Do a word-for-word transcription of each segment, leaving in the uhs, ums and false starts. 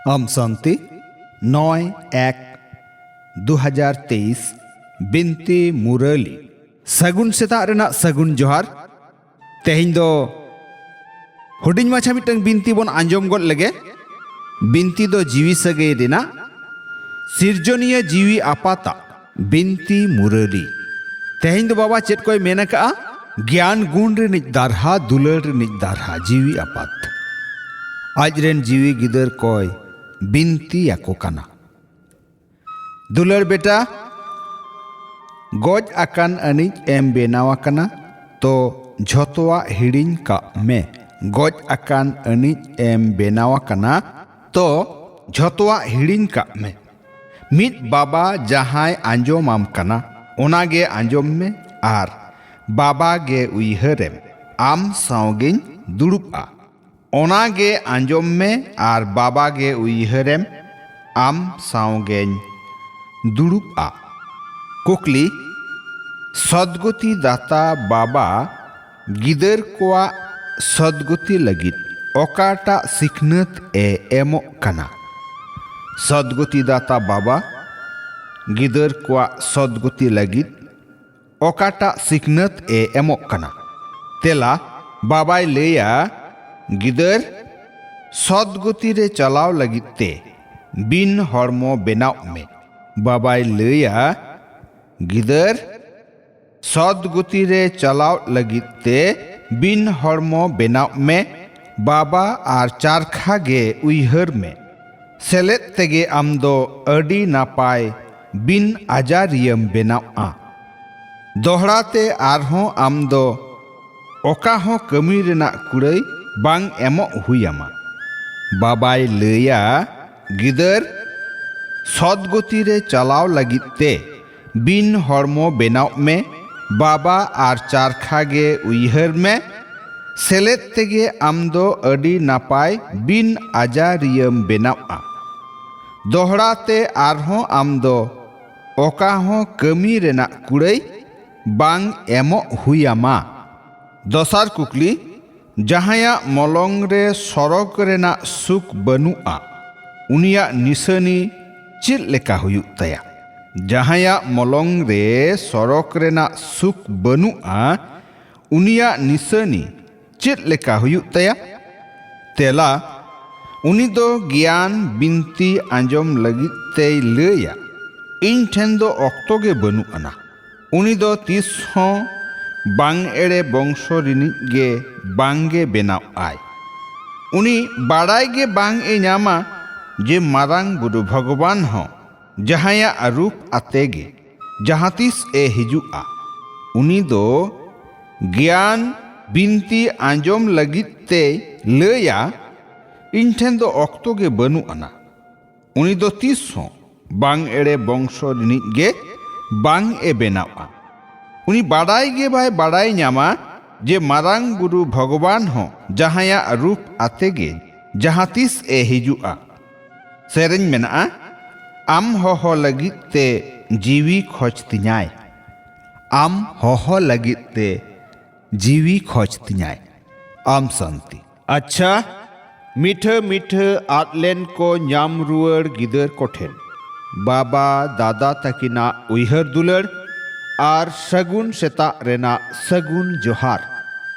ᱟᱢ ᱥᱟᱱᱛᱤ, ᱱᱚᱭ ᱮᱠ ᱫᱩ ᱦᱟᱡᱟᱨ ᱛᱮᱭᱤᱥ, ᱵᱤᱱᱛᱤ ᱢᱩᱨᱟᱹᱞᱤ᱾ ᱥᱟᱹᱜᱩᱱ ᱥᱮᱛᱟᱜ ᱨᱮᱱᱟᱜ ᱥᱟᱹᱜᱩᱱ ᱡᱚᱦᱟᱨ᱾ ᱛᱮᱦᱮᱧ ᱫᱚ ᱦᱩᱰᱤᱧ ᱢᱟᱪᱷᱟ ᱢᱤᱫᱴᱟᱝ ᱵᱤᱱᱛᱤ ᱵᱚᱱ ᱟᱸᱡᱚᱢ ᱜᱚᱫ ᱞᱮᱜᱮ᱾ ᱵᱤᱱᱛᱤ ᱫᱚ ᱡᱤᱣᱤ ᱥᱟᱹᱜᱟᱹᱭ ᱨᱮᱱᱟᱜ ᱥᱤᱨᱡᱚᱱᱤᱭᱟᱹ ᱡᱤᱣᱤ ᱟᱯᱟᱛᱟᱜ ᱵᱤᱱᱛᱤ ᱢᱩᱨᱟᱹᱞᱤ᱾ ᱛᱮᱦᱮᱧ ᱫᱚ ᱵᱟᱵᱟ ᱪᱮᱫ ᱠᱚᱭ ᱢᱮᱱ ᱟᱠᱟᱜᱼᱟ? ᱜᱮᱭᱟᱱ ᱜᱩᱱ ᱨᱤᱱᱤᱡ ᱫᱟᱨᱦᱟ, ᱫᱩᱞᱟᱹᱲ ᱨᱤᱱᱤᱡ ᱫᱟᱨᱦᱟ, ᱡᱤᱣᱤ ᱟᱯᱟᱛ᱾ ᱟᱡ ᱨᱮᱱ ᱡᱤᱣᱤ ᱜᱤᱫᱟᱹᱨ ᱠᱚᱭ ᱵᱤᱱᱛᱤ ᱟᱠᱚ ᱠᱟᱱᱟ᱾ ᱫᱩᱞᱟᱹᱲ ᱵᱮᱴᱟ, ᱜᱚᱡ ᱟᱠᱟᱱ ᱟᱹᱱᱤᱡ ᱮᱢ ᱵᱮᱱᱟᱣ ᱟᱠᱟᱱᱟ, ᱛᱚ ᱡᱷᱚᱛᱚᱣᱟᱜ ᱦᱤᱲᱤᱧ ᱠᱟᱜ ᱢᱮ᱾ ᱜᱚᱡ ᱟᱠᱟᱱ ᱟᱹᱱᱤᱡ ᱮᱢ ᱵᱮᱱᱟᱣ ᱟᱠᱟᱱᱟ, ᱛᱚ ᱡᱷᱚᱛᱚᱣᱟᱜ ᱦᱤᱲᱤᱧ ᱠᱟᱜ ᱢᱮ᱾ ᱢᱤᱫ ᱵᱟᱵᱟ ᱡᱟᱦᱟᱸᱭ ᱟᱸᱡᱚᱢᱟᱢ ᱠᱟᱱᱟ, ᱚᱱᱟᱜᱮ ᱟᱸᱡᱚᱢ ᱢᱮ ᱟᱨ ᱵᱟᱵᱟ ᱜᱮ ᱩᱭᱦᱟᱹᱨᱮᱢ, ᱟᱢ ᱥᱟᱶᱜᱮᱧ ᱫᱩᱲᱩᱵᱼᱟ᱾ ᱚᱱᱟᱜᱮ ᱟᱸᱡᱚᱢ ᱢᱮ ᱟᱨ ᱵᱟᱵᱟ ᱜᱮ ᱩᱭᱦᱟᱹᱨᱮᱢ, ᱟᱢ ᱥᱟᱶᱜᱮᱧ ᱫᱩᱲᱩᱵᱼᱟ᱾ ᱠᱩᱠᱞᱤ, ᱥᱚᱫᱜᱚᱛᱤ ᱫᱟᱛᱟ ᱵᱟᱵᱟ ᱜᱤᱫᱟᱹᱨ ᱠᱚᱣᱟᱜ ᱥᱚᱫᱜᱚᱛᱤ ᱞᱟᱹᱜᱤᱫ ᱚᱠᱟᱴᱟᱜ ᱥᱤᱠᱷᱱᱟᱹᱛ ᱮ ᱮᱢᱚᱜ ᱠᱟᱱᱟ? ᱥᱚᱫᱜᱚᱛᱤ ᱫᱟᱛᱟ ᱵᱟᱵᱟ ᱜᱤᱫᱟᱹᱨ ᱠᱚᱣᱟᱜ ᱥᱚᱫᱜᱚᱛᱤ ᱞᱟᱹᱜᱤᱫ ᱚᱠᱟᱴᱟᱜ ᱥᱤᱠᱷᱱᱟᱹᱛ ᱮ ᱮᱢᱚᱜ ᱠᱟᱱᱟ? ᱛᱮᱞᱟ, ᱵᱟᱵᱟᱭ ᱞᱟᱹᱭᱟ, ᱜᱤᱫᱟᱹᱨ, ᱥᱚᱫᱜᱚᱛᱤ ᱨᱮ ᱪᱟᱞᱟᱣ ᱞᱟᱹᱜᱤᱫ ᱛᱮ ᱵᱤᱱ ᱦᱚᱲᱢᱚ ᱵᱮᱱᱟᱣ ᱢᱮ᱾ ᱵᱟᱵᱟᱭ ᱞᱟᱹᱭᱟ, ᱜᱤᱫᱟᱹᱨ, ᱥᱚᱫᱜᱚᱛᱤ ᱨᱮ ᱪᱟᱞᱟᱣ ᱞᱟᱹᱜᱤᱫ ᱛᱮ ᱵᱤᱱ ᱦᱚᱲᱢᱚ ᱵᱮᱱᱟᱣ ᱢᱮ, ᱵᱟᱵᱟ ᱟᱨ ᱪᱟᱨᱠᱷᱟ ᱜᱮ ᱩᱭᱦᱟᱹᱨ ᱢᱮ᱾ ᱥᱮᱞᱮᱫ ᱛᱮᱜᱮ ᱟᱢ ᱫᱚ ᱟᱹᱰᱤ ᱱᱟᱯᱟᱭ ᱵᱤᱱ ᱟᱡᱟᱨᱤᱭᱟᱹᱢ ᱵᱮᱱᱟᱣᱼᱟ᱾ ᱫᱚᱦᱲᱟ ᱛᱮ ᱟᱨᱦᱚᱸ ᱟᱢ ᱫᱚ ᱚᱠᱟ ᱦᱚᱸ ᱠᱟᱹᱢᱤ ᱨᱮᱱᱟᱜ ᱠᱩᱲᱟᱹᱭ ᱵᱟᱝ ᱮᱢᱚᱜ ᱦᱩᱭ ᱟᱢᱟ᱾ ᱵᱟᱵᱟᱭ ᱞᱟᱹᱭᱟ, ᱜᱤᱫᱟᱹᱨ, ᱥᱚᱫᱜᱚᱛᱤ ᱨᱮ ᱪᱟᱞᱟᱣ ᱞᱟᱹᱜᱤᱫ ᱛᱮ ᱵᱤᱱ ᱦᱚᱲᱢᱚ ᱵᱮᱱᱟᱣ ᱢᱮ, ᱵᱟᱵᱟ ᱟᱨ ᱪᱟᱨᱠᱷᱟ ᱜᱮ ᱩᱭᱦᱟᱹᱨ ᱢᱮ᱾ ᱥᱮᱞᱮᱫ ᱛᱮᱜᱮ ᱟᱢ ᱫᱚ ᱟᱹᱰᱤ ᱱᱟᱯᱟᱭ ᱵᱤᱱ ᱟᱡᱟᱨᱤᱭᱟᱹᱢ ᱵᱮᱱᱟᱣᱼᱟ᱾ ᱫᱚᱦᱲᱟ ᱛᱮ ᱟᱨᱦᱚᱸ ᱟᱢ ᱫᱚ ᱚᱠᱟ ᱦᱚᱸ ᱠᱟᱹᱢᱤ ᱨᱮᱱᱟᱜ ᱠᱩᱲᱟᱹᱭ ᱵᱟᱝ ᱮᱢᱚᱜ ᱦᱩᱭ ᱟᱢᱟ᱾ ᱫᱚᱥᱟᱨ ᱠᱩᱠᱞᱤ, ᱡᱟᱦᱟᱸᱭᱟᱜ ᱢᱚᱞᱚᱝ ᱨᱮ ᱥᱚᱨᱚᱜᱽ ᱨᱮᱱᱟᱜ ᱥᱩᱠ ᱵᱟᱹᱱᱩᱜᱼᱟ, ᱩᱱᱤᱭᱟᱜ ᱱᱤᱥᱟᱹᱱᱤ ᱪᱮᱫ ᱞᱮᱠᱟ ᱦᱩᱭᱩᱜ ᱛᱟᱭᱟ? ᱡᱟᱦᱟᱸᱭᱟᱜ ᱢᱚᱞᱚᱝ ᱨᱮ ᱥᱚᱨᱚᱠ ᱨᱮᱱᱟᱜ ᱥᱩᱠ ᱵᱟᱹᱱᱩᱜᱼᱟ, ᱩᱱᱤᱭᱟᱜ ᱱᱤᱥᱟᱹᱱᱤ ᱪᱮᱫ ᱞᱮᱠᱟ ᱦᱩᱭᱩᱜ ᱛᱟᱭᱟ? ᱛᱮᱞᱟ, ᱩᱱᱤ ᱫᱚ ᱜᱮᱭᱟᱱ ᱵᱤᱱᱛᱤ ᱟᱸᱡᱚᱢ ᱞᱟᱹᱜᱤᱫ ᱛᱮᱭ ᱞᱟᱹᱭᱟ, "ᱤᱧ ᱴᱷᱮᱱ ᱫᱚ ᱚᱠᱛᱚ ᱜᱮ ᱵᱟᱹᱱᱩᱜ ᱟᱱᱟ᱾" ᱩᱱᱤ ᱫᱚ ᱛᱤᱥ ᱦᱚᱸ ᱵᱟᱝ ᱮᱲᱮ ᱵᱚᱝᱥᱚ ᱨᱤᱱᱤᱡ ᱜᱮ ᱵᱟᱝ ᱜᱮ ᱵᱮᱱᱟᱣ ᱟᱭ᱾ ᱩᱱᱤ ᱵᱟᱲᱟᱭ ᱜᱮ ᱵᱟᱝ ᱮ ᱧᱟᱢᱟ ᱡᱮ ᱢᱟᱨᱟᱝ ᱵᱩᱨᱩ ᱵᱷᱚᱜᱚᱵᱟᱱ ᱦᱚᱸ ᱡᱟᱦᱟᱸᱭᱟᱜ ᱨᱩᱯ ᱟᱛᱮ ᱜᱮ ᱡᱟᱦᱟᱸ ᱛᱤᱥ ᱮ ᱦᱤᱡᱩᱜᱼᱟ᱾ ᱩᱱᱤ ᱫᱚ ᱜᱮᱭᱟᱱ ᱵᱤᱱᱛᱤ ᱟᱸᱡᱚᱢ ᱞᱟᱹᱜᱤᱫ ᱛᱮᱭ ᱞᱟᱹᱭᱟ, "ᱤᱧ ᱴᱷᱮᱱ ᱫᱚ ᱚᱠᱛᱚ ᱜᱮ ᱵᱟᱹᱱᱩᱜ ᱟᱱᱟ᱾" ᱩᱱᱤ ᱫᱚ ᱛᱤᱥ ᱦᱚᱸ ᱵᱟᱝ ᱮᱲᱮ ᱵᱚᱝᱥᱚ ᱨᱤᱱᱤᱡ ᱜᱮ ᱵᱟᱝ ᱮ ᱵᱮᱱᱟᱣᱼᱟ᱾ ᱩᱱᱤ ᱵᱟᱰᱟᱭ ᱜᱮ ᱵᱟᱭ ᱵᱟᱰᱟᱭ ᱧᱟᱢᱟ ᱡᱮ ᱢᱟᱨᱟᱝ ᱵᱩᱨᱩ ᱵᱷᱚᱜᱚᱵᱟᱱ ᱦᱚᱸ ᱡᱟᱦᱟᱸᱭᱟᱜ ᱨᱩᱯ ᱟᱛᱮ ᱜᱮ ᱡᱟᱦᱟᱸ ᱛᱤᱥ ᱮ ᱦᱤᱡᱩᱜᱼᱟ᱾ ᱥᱮᱨᱮᱧ ᱢᱮᱱᱟᱜᱼᱟ, "ᱟᱢ ᱦᱚᱦᱚ ᱞᱟᱹᱜᱤᱫ ᱛᱮ ᱡᱤᱣᱤ ᱠᱷᱚᱡᱽ ᱛᱤᱧᱟᱭ, ᱟᱢ ᱦᱚᱦᱚ ᱞᱟᱹᱜᱤᱫ ᱛᱮ ᱡᱤᱣᱤ ᱠᱷᱚᱡᱽ ᱛᱤᱧᱟᱭ᱾" ᱟᱢ ᱥᱟᱱᱛᱤ᱾ ᱟᱪᱪᱷᱟ, ᱢᱤᱴᱷᱟᱹ ᱢᱤᱴᱷᱟᱹ ᱟᱫ ᱞᱮᱱ ᱠᱚ ᱧᱟᱢ ᱨᱩᱣᱟᱹᱲ ᱜᱤᱫᱟᱹᱨ ᱠᱚᱴᱷᱮᱱ ᱵᱟᱵᱟ ᱫᱟᱫᱟ ᱛᱟᱹᱠᱤᱱᱟᱜ ᱩᱭᱦᱟᱹᱨ ᱫᱩᱞᱟᱹᱲ ᱟᱨ ᱥᱟᱹᱜᱩᱱ ᱥᱮᱛᱟᱜ ᱨᱮᱱᱟᱜ ᱥᱟᱹᱜᱩᱱ ᱡᱚᱦᱟᱨ᱾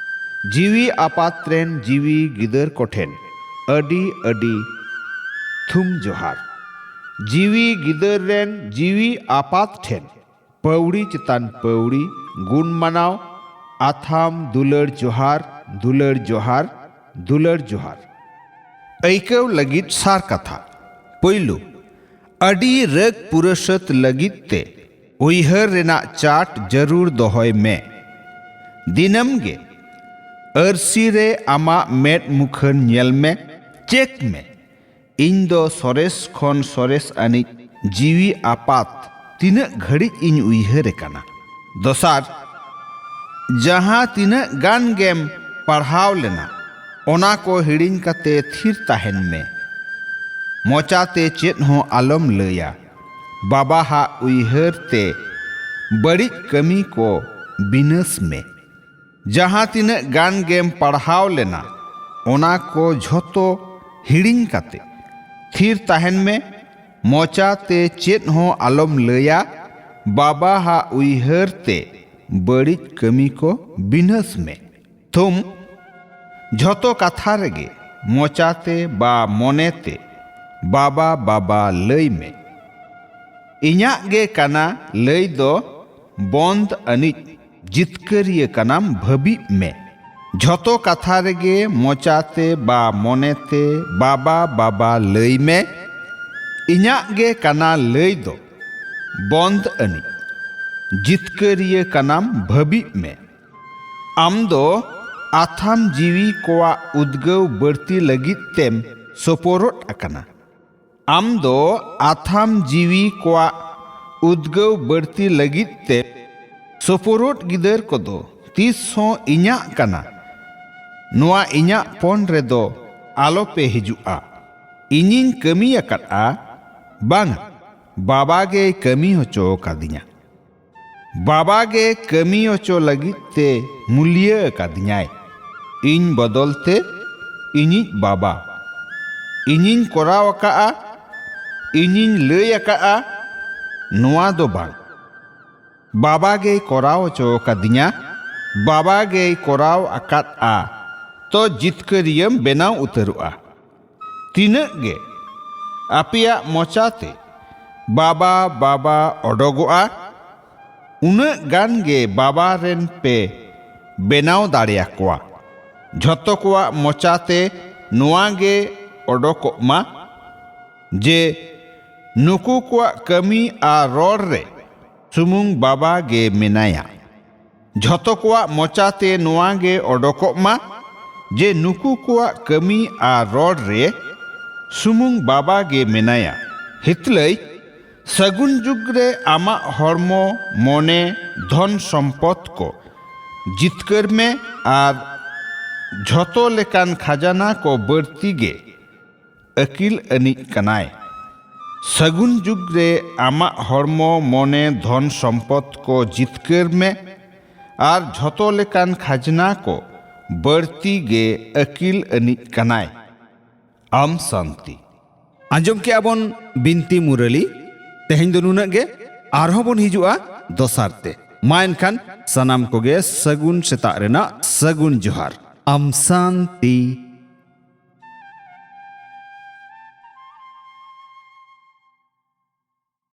ᱡᱤᱣᱤ ᱟᱯᱟᱛ ᱨᱮᱱ ᱡᱤᱣᱤ ᱜᱤᱫᱟᱹᱨ ᱠᱚᱴᱷᱮᱱ ᱟᱹᱰᱤ ᱟᱹᱰᱤ ᱛᱷᱩᱢ ᱡᱚᱦᱟᱨ᱾ ᱡᱤᱣᱤ ᱜᱤᱫᱟᱹᱨ ᱨᱮᱱ ᱡᱤᱣᱤ ᱟᱯᱟᱛ ᱴᱷᱮᱱ ᱯᱟᱹᱣᱲᱤ ᱪᱮᱛᱟᱱ ᱯᱟᱹᱣᱲᱤ, ᱜᱩᱱ ᱢᱟᱱᱟᱣ, ᱟᱛᱷᱟᱢ ᱫᱩᱞᱟᱹᱲ ᱡᱚᱦᱟᱨ, ᱫᱩᱞᱟᱹᱲ ᱡᱚᱦᱟᱨ, ᱫᱩᱞᱟᱹᱲ ᱡᱚᱦᱟᱨ᱾ ᱟᱹᱭᱠᱟᱹᱣ ᱞᱟᱹᱜᱤᱫ ᱥᱟᱨ ᱠᱟᱛᱷᱟ᱾ ᱯᱳᱭᱞᱳ, ᱟᱹᱰᱤ ᱨᱟᱹᱜ ᱯᱩᱨᱟᱹ ᱥᱟᱹᱛ ᱞᱟᱹᱜᱤᱫ ᱛᱮ ᱩᱭᱦᱟᱹᱨ ᱨᱮᱱᱟᱜ ᱪᱟᱨᱴ ᱡᱟᱹᱨᱩᱲ ᱫᱚᱦᱚᱭ ᱢᱮ᱾ ᱫᱤᱱᱟᱹᱢ ᱜᱮ ᱟᱹᱨᱥᱤ ᱨᱮ ᱟᱢᱟᱜ ᱢᱮᱫ ᱢᱩᱠᱷᱟᱹᱱ ᱧᱮᱞ ᱢᱮ, ᱪᱮᱠ ᱢᱮ, "ᱤᱧ ᱫᱚ ᱥᱚᱨᱮᱥ ᱠᱷᱚᱱ ᱥᱚᱨᱮᱥ ᱟᱹᱱᱤᱡ ᱡᱤᱣᱤ ᱟᱯᱟᱛ ᱛᱤᱱᱟᱹᱜ ᱜᱷᱟᱹᱲᱤᱡ ᱤᱧ ᱩᱭᱦᱟᱹᱨᱮ ᱠᱟᱱᱟ?" ᱫᱚᱥᱟᱨ, ᱡᱟᱦᱟᱸ ᱛᱤᱱᱟᱹᱜ ᱜᱟᱱ ᱜᱮᱢ ᱯᱟᱲᱦᱟᱣ ᱞᱮᱱᱟ, ᱚᱱᱟ ᱠᱚ ᱦᱤᱲᱤᱧ ᱠᱟᱛᱮ ᱛᱷᱤᱨ ᱛᱟᱦᱮᱱ ᱢᱮ᱾ ᱢᱚᱪᱟᱛᱮ ᱪᱮᱫ ᱦᱚᱸ ᱟᱞᱚᱢ ᱞᱟᱹᱭᱟ᱾ ᱵᱟᱵᱟᱦᱟᱜ ᱩᱭᱦᱟᱹᱨ ᱛᱮ ᱵᱟᱹᱲᱤᱡ ᱠᱟᱹᱢᱤ ᱠᱚ ᱵᱤᱱᱟᱹᱥ ᱢᱮ᱾ ᱡᱟᱦᱟᱸ ᱛᱤᱱᱟᱹᱜ ᱜᱟᱱ ᱜᱮᱢ ᱯᱟᱲᱦᱟᱣ ᱞᱮᱱᱟ, ᱚᱱᱟ ᱠᱚ ᱡᱷᱚᱛᱚ ᱦᱤᱲᱤᱧ ᱠᱟᱛᱮ ᱛᱷᱤᱨ ᱛᱟᱦᱮᱱ ᱢᱮ, ᱢᱚᱪᱟ ᱛᱮ ᱪᱮᱫ ᱦᱚᱸ ᱟᱞᱚᱢ ᱞᱟᱹᱭᱟ, ᱵᱟᱵᱟ ᱦᱟᱜ ᱩᱭᱦᱟᱹᱨ ᱛᱮ ᱵᱟᱹᱲᱤᱡ ᱠᱟᱹᱢᱤ ᱠᱚ ᱵᱤᱱᱟᱹᱥ ᱢᱮ᱾ ᱛᱷᱩᱢ, ᱡᱷᱚᱛᱚ ᱠᱟᱛᱷᱟ ᱨᱮᱜᱮ ᱢᱚᱪᱟ ᱛᱮ ᱵᱟ ᱢᱚᱱᱮ ᱛᱮ ᱵᱟᱵᱟ ᱵᱟᱵᱟ ᱞᱟᱹᱭ ᱢᱮ᱾ ᱤᱧᱟᱜ ᱜᱮ ᱠᱟᱱᱟ ᱞᱟᱹᱭ ᱫᱚ ᱵᱚᱱᱫ ᱟᱹᱱᱤᱡ, ᱡᱤᱛᱠᱟᱹᱨᱤᱭᱟᱹ ᱠᱟᱱᱟᱢ ᱵᱷᱟᱹᱵᱤᱜ ᱢᱮ᱾ ᱡᱷᱚᱛᱚ ᱠᱟᱛᱷᱟ ᱨᱮᱜᱮ ᱢᱚᱪᱟ ᱛᱮ ᱵᱟ ᱢᱚᱱᱮ ᱛᱮ ᱵᱟᱵᱟ ᱵᱟᱵᱟ ᱞᱟᱹᱭ ᱢᱮ᱾ ᱤᱧᱟᱜ ᱜᱮ ᱠᱟᱱᱟ ᱞᱟᱹᱭ ᱫᱚ ᱵᱚᱱᱫ ᱟᱹᱱᱤᱡ, ᱡᱤᱛᱠᱟᱹᱨᱤᱭᱟᱹ ᱠᱟᱱᱟᱢ ᱵᱷᱟᱹᱵᱤᱜ ᱢᱮ᱾ ᱟᱢ ᱫᱚ ᱟᱛᱷᱟᱢ ᱡᱤᱣᱤ ᱠᱚᱣᱟᱜ ᱩᱫᱽᱜᱟᱹᱣ ᱵᱟᱹᱲᱛᱤ ᱞᱟᱹᱜᱤᱫ ᱛᱮᱢ ᱥᱳᱯᱳᱨᱚᱫ ᱟᱠᱟᱱᱟ᱾ ᱟᱢ ᱫᱚ ᱟᱛᱷᱟᱢ ᱡᱤᱣᱤ ᱠᱚᱣᱟᱜ ᱩᱫᱽᱜᱟᱹᱣ ᱵᱟᱹᱲᱛᱤ ᱞᱟᱹᱜᱤᱫ ᱛᱮ ᱥᱳᱯᱳᱨᱚᱫ ᱜᱤᱫᱟᱹᱨ ᱠᱚᱫᱚ ᱛᱤᱥ ᱦᱚᱸ ᱤᱧᱟᱜ ᱠᱟᱱᱟ, ᱱᱚᱣᱟ ᱤᱧᱟᱜ ᱯᱚᱱ ᱨᱮᱫᱚ ᱟᱞᱚᱯᱮ ᱦᱤᱡᱩᱜᱼᱟ᱾ ᱤᱧᱤᱧ ᱠᱟᱹᱢᱤ ᱟᱠᱟᱫᱼᱟ, ᱵᱟᱝ, ᱵᱟᱵᱟ ᱜᱮᱭ ᱠᱟᱹᱢᱤ ᱦᱚᱪᱚ ᱟᱠᱟᱫᱤᱧᱟ᱾ ᱵᱟᱵᱟ ᱜᱮ ᱠᱟᱹᱢᱤ ᱦᱚᱪᱚ ᱞᱟᱹᱜᱤᱫ ᱛᱮ ᱢᱩᱞᱤᱭᱟᱹ ᱟᱠᱟᱫᱤᱧᱟᱭ᱾ ᱤᱧ ᱵᱚᱫᱚᱞ ᱛᱮ ᱤᱧᱤᱡ ᱵᱟᱵᱟ᱾ ᱤᱧᱤᱧ ᱠᱚᱨᱟᱣ ᱟᱠᱟᱫᱼᱟ, ᱤᱧᱤᱧ ᱞᱟᱹᱭ ᱟᱠᱟᱫᱼᱟ, ᱱᱚᱣᱟ ᱫᱚ ᱵᱟᱝ᱾ ᱵᱟᱵᱟ ᱜᱮᱭ ᱠᱚᱨᱟᱣ ᱦᱚᱪᱚ ᱟᱠᱟᱫᱤᱧᱟ, ᱵᱟᱵᱟ ᱜᱮᱭ ᱠᱚᱨᱟᱣ ᱟᱠᱟᱫᱼᱟ, ᱛᱚ ᱡᱤᱛᱠᱟᱹᱨᱤᱭᱟᱹᱢ ᱵᱮᱱᱟᱣ ᱩᱛᱟᱹᱨᱚᱜᱼᱟ᱾ ᱛᱤᱱᱟᱹᱜ ᱜᱮ ᱟᱯᱮᱭᱟᱜ ᱢᱚᱪᱟ ᱛᱮ ᱵᱟᱵᱟ ᱵᱟᱵᱟ ᱚᱰᱚᱜᱚᱜᱼᱟ, ᱩᱱᱟᱹᱜ ᱜᱟᱱ ᱜᱮ ᱵᱟᱵᱟ ᱨᱮᱱ ᱯᱮ ᱵᱮᱱᱟᱣ ᱫᱟᱲᱮᱭᱟᱠᱚᱣᱟ᱾ ᱡᱷᱚᱛᱚ ᱠᱚᱣᱟᱜ ᱢᱚᱪᱟ ᱛᱮ ᱱᱚᱣᱟ ᱜᱮ ᱚᱰᱚᱠᱚᱜ ᱢᱟ ᱡᱮ ᱱᱩᱠᱩ ᱠᱚᱣᱟᱜ ᱠᱟᱹᱢᱤ ᱟᱨ ᱨᱚᱲ ᱨᱮ ᱥᱩᱢᱩᱝ ᱵᱟᱵᱟ ᱜᱮ ᱢᱮᱱᱟᱭᱟ᱾ ᱡᱷᱚᱛᱚ ᱠᱚᱣᱟᱜ ᱢᱚᱪᱟ ᱛᱮ ᱱᱚᱣᱟ ᱜᱮ ᱚᱰᱚᱠᱚᱜ ᱢᱟ ᱡᱮ ᱱᱩᱠᱩ ᱠᱚᱣᱟᱜ ᱠᱟᱹᱢᱤ ᱟᱨ ᱨᱚᱲ ᱨᱮ ᱥᱩᱢᱩᱝ ᱵᱟᱵᱟ ᱜᱮ ᱢᱮᱱᱟᱭᱟ᱾ ᱦᱤᱛᱞᱟᱹᱭ, ᱥᱟᱹᱜᱩᱱ ᱡᱩᱜᱽ ᱨᱮ ᱟᱢᱟᱜ ᱦᱚᱲᱢᱚ, ᱢᱚᱱᱮ, ᱫᱷᱚᱱ ᱥᱚᱢᱯᱚᱫ ᱠᱚ ᱡᱤᱛᱠᱟᱹᱨ ᱢᱮ ᱟᱨ ᱡᱷᱚᱛᱚ ᱞᱮᱠᱟᱱ ᱠᱷᱟᱡᱟᱱᱟ ᱠᱚ ᱵᱟᱹᱲᱛᱤ ᱜᱮ ᱟᱹᱠᱤᱞ ᱟᱹᱱᱤᱡ ᱠᱟᱱᱟᱭ᱾ ᱥᱟᱹᱜᱩᱱ ᱡᱩᱜᱽ ᱨᱮ ᱟᱢᱟᱜ ᱦᱚᱲᱢᱚ, ᱢᱚᱱᱮ, ᱫᱷᱚᱱ ᱥᱚᱢᱯᱚᱫ ᱠᱚ ᱡᱤᱛᱠᱟᱹᱨ ᱢᱮ ᱟᱨ ᱡᱷᱚᱛᱚ ᱞᱮᱠᱟᱱ ᱠᱷᱟᱡᱽᱱᱟ ᱠᱚ ᱵᱟᱹᱲᱛᱤ ᱜᱮ ᱟᱹᱠᱤᱞ ᱟᱹᱱᱤᱡ ᱠᱟᱱᱟᱭ᱾ ᱟᱢ ᱥᱟᱱᱛᱤ᱾ ᱟᱸᱡᱚᱢ ᱠᱮᱜᱼᱟ ᱵᱚᱱ ᱵᱤᱱᱛᱤ ᱢᱩᱨᱟᱹᱞᱤ᱾ ᱛᱮᱦᱮᱧ ᱫᱚ ᱱᱩᱱᱟᱹᱜ ᱜᱮ᱾ ᱟᱨᱦᱚᱸ ᱵᱚᱱ ᱦᱤᱡᱩᱜᱼᱟ ᱫᱚᱥᱟᱨ ᱛᱮ᱾ ᱢᱟ ᱮᱱᱠᱷᱟᱱ ᱥᱟᱱᱟᱢ ᱠᱚᱜᱮ ᱥᱟᱹᱜᱩᱱ ᱥᱮᱛᱟᱜ ᱨᱮᱱᱟᱜ ᱥᱟᱹᱜᱩᱱ ᱡᱚᱦᱟᱨ᱾ ᱟᱢ ᱥᱟᱱᱛᱤ